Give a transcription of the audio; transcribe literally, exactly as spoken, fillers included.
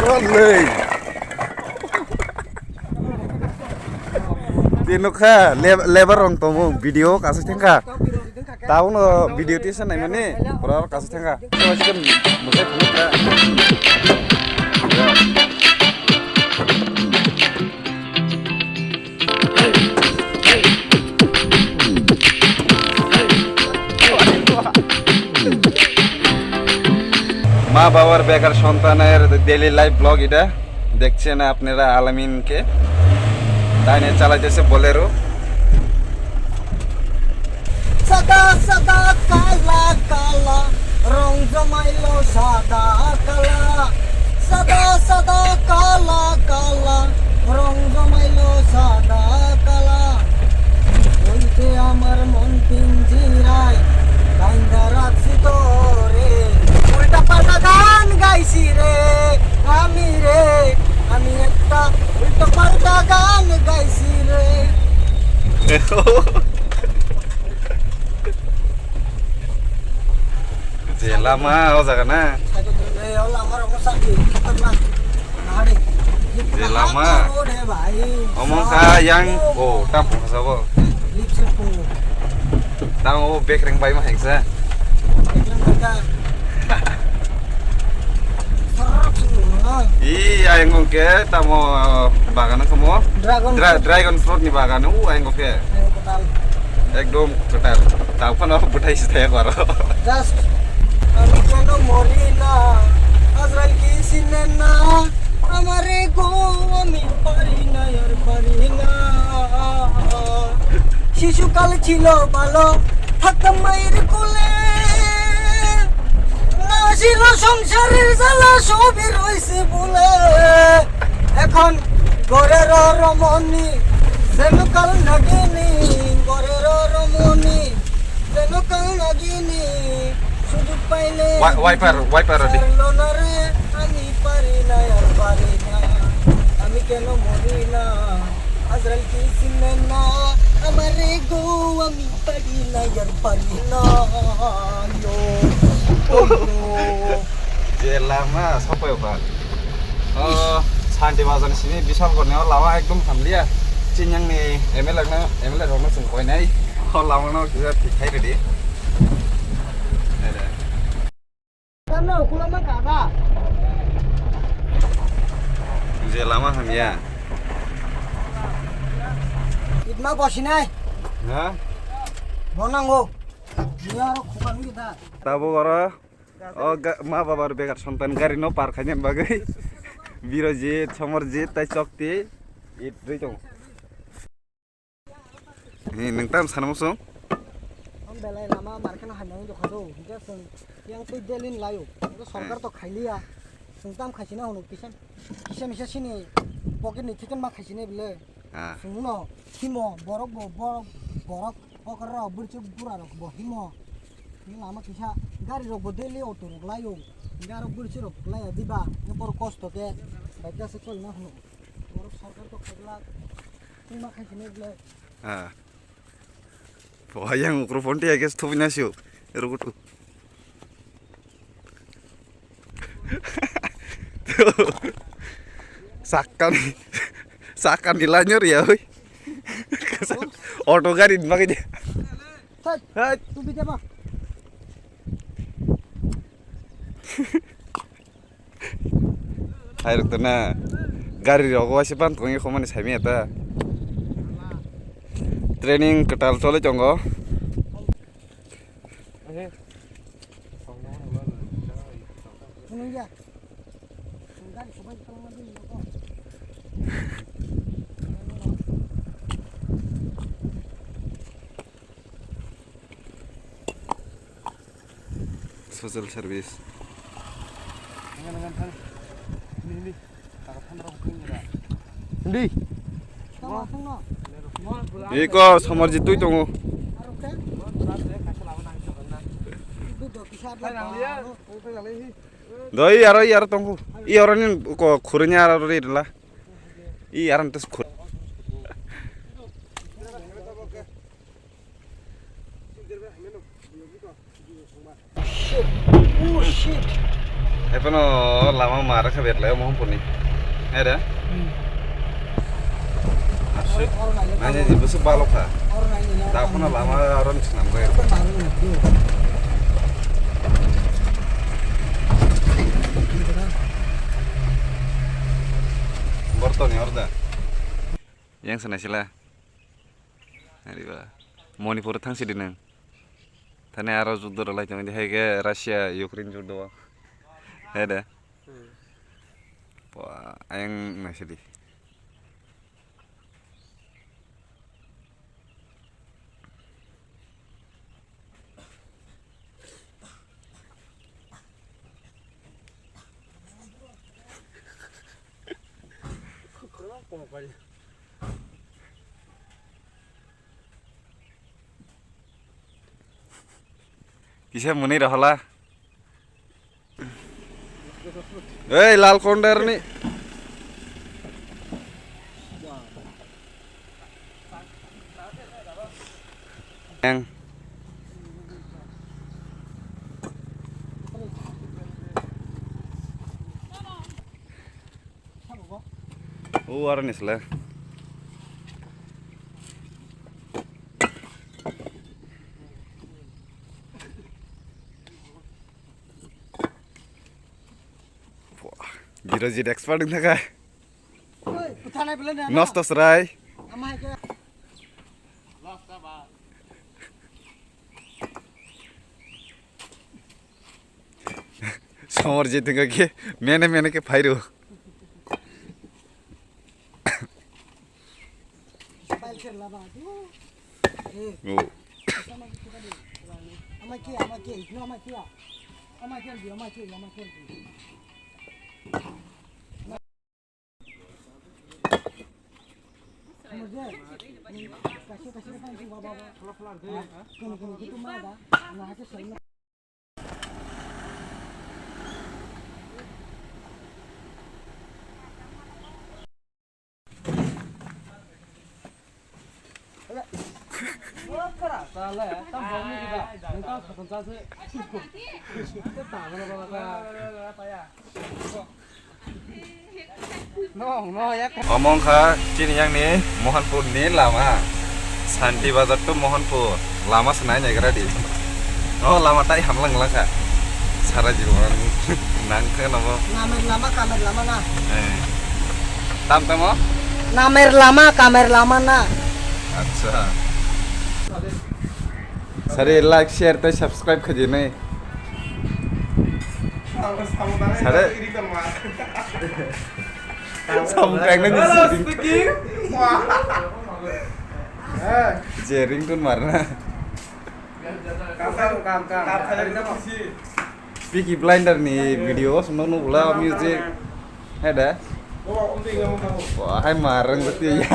Olei. Tei nukha, lab-, labour rong tongo, video kasui thangkha. Tabuno video tisa naimani, pura kasui thangkha. মা বাবার বেকার সন্তানের daily life blog এটা। দেখছেন আপনারা আলামিনকে, তাই নিয়ে চালাইতেছে বোলেরো। সাদা সাদা কালা কালা রং জমাইলো সাদা কালা। সাদা সাদা কালা কালা রং জমাইলো সাদা কালা। ওই যে আমার মন পিঞ্জিরায় বান্ধা রাখছি তোরে। উল্টা পাল্টা গান গাইছি রে আমি রে, আমি একটা উল্টা পাল্টা গান গাইছি রে। Je lama o jaga na. Side o dun, eh, o lama rok no sa di, khatarnak. Nahari. Je lama. Road hai bhai. Omo kha yang, oh, tam pung sa bo. Lip sip pung. Tam o bekreng bai ma hengsa. Bekreng bai ka. Sarap sung na. I, ayang ke tamo bagan kamo. Dragon Dra-, fruit. Dragon fruit ni bagan, u ayang ke. Ayang kotal. Ekdom kwtal. Tao phano bwthai se thaya koro. Just, আমি কেন মরি না, আজরাইল কি চিনে না, আমারে গো আমি পারি না আর পারি না। শিশুকাল ছিল ভালো, থাকতাম মায়ের কোলে। না ছিল সংসারের জ্বালা, সবই রইছে ভুলে। এখন ঘরের রমণী, যেন কাল নাগিনী, ঘরের রমণী, যেন কাল নাগিনী, সুযোগ পাইলে Wi-, wiper, wiper ready. ছাড়লো না রে, আমি পারি না আর পারি না, আমি কেন মরি না, আজরাইল কি চিনে না, আমারে গো আমি পারি না আর পারি না, yo, oh no. Je lama sopai ba. Oh, Santi Bazar ni simi Bishalgarh ni o lama ekdom hamliya. Chinyang ni M L A no, M L A rok no chwng koinai. O lama no kisa thik khai rwdi. Nai de. Kano kulama kaba? Je lama hamya. Itma bosinai. Ha? Bonango. Niya ro khukam kita. Tabo goro. O ga-, ma baba rok begar sontan gari no par khainani bagwi Birojit, Somorjit tai Chokti it rwi tongo. Hi, nwng tam sana muchung? Ang belai lama market no hamya wng tongkha do, hwnkhe chwng yang twi daily ni laio. Hwnkhe sorkar to khailiya. Chwng tam khaisina hwnwi kisa, kisa misa sini pocket ni ticket ma khaisina bwle. Ah. Chwngno himo borok bo, borok, borok okra rok bwrwchwk bura rok bo himo. Lama kisa gari rok bo daily auto rok laio. Hwnkhe aro bwrwchwk rok laiya diba. Hwnkhe borok kosto khe bai khe se choli na hwno. Borok sorkar to khaglak. Tungma khai sini ble. Ah. Bo yang ukro phone tiya gas thubi na sio. Rukutu. Sakani, sakani lanyor ya, oi. Auto gari ni bagwi de. Thai, hai. Tu bi de ba. Hai rok na gari rok waisa ban tongwi khomani saimanya ta. Training kwtal choli tongo. Social service. Hindi. Iko Somorjit twi tongo. Doi aro, aro tongkhu. I aro ni ko khurnya aro ri la. I aro ntes khur. Shit. Oh, shit. Hai Kono lama mara kha berlai Mohanpurni. Hai da? Asu. Nanya di busu balok kha. Da kono lama aron sinam gai. Bortoni orda. Yang sana sila. Ariba. Manipur thang sidi nang. Thani aro juddo rwlai tong di hai khe Russia Ukraine juddo. Hai da. Pua, ayang naisidi. Kisa muni rohola. Ei, lal kondar ni. Yang. O aro nisle. Jirojit expert wngkha kha. Nosto srai. Somor je tingka ke mene mene ke phairu. Oh. Omo wngkha chini yang ni Mohanpur ni lama, Santi Bazar to Mohanpur lama se nai naigra di. O lama tai hamlang langkha sara jibon nang khe nobo. Namer lama, kamer lama na. Eh. Tam tamo? Namer lama, kamer lama na. Acha. Sari like, share tei subscribe khaji nai. Sare. Samung kainai ni sitting. Je ringtone marna. Peaky Blinder ni video o songno nukla music. Hai da. Wah, hai marang berarti ya.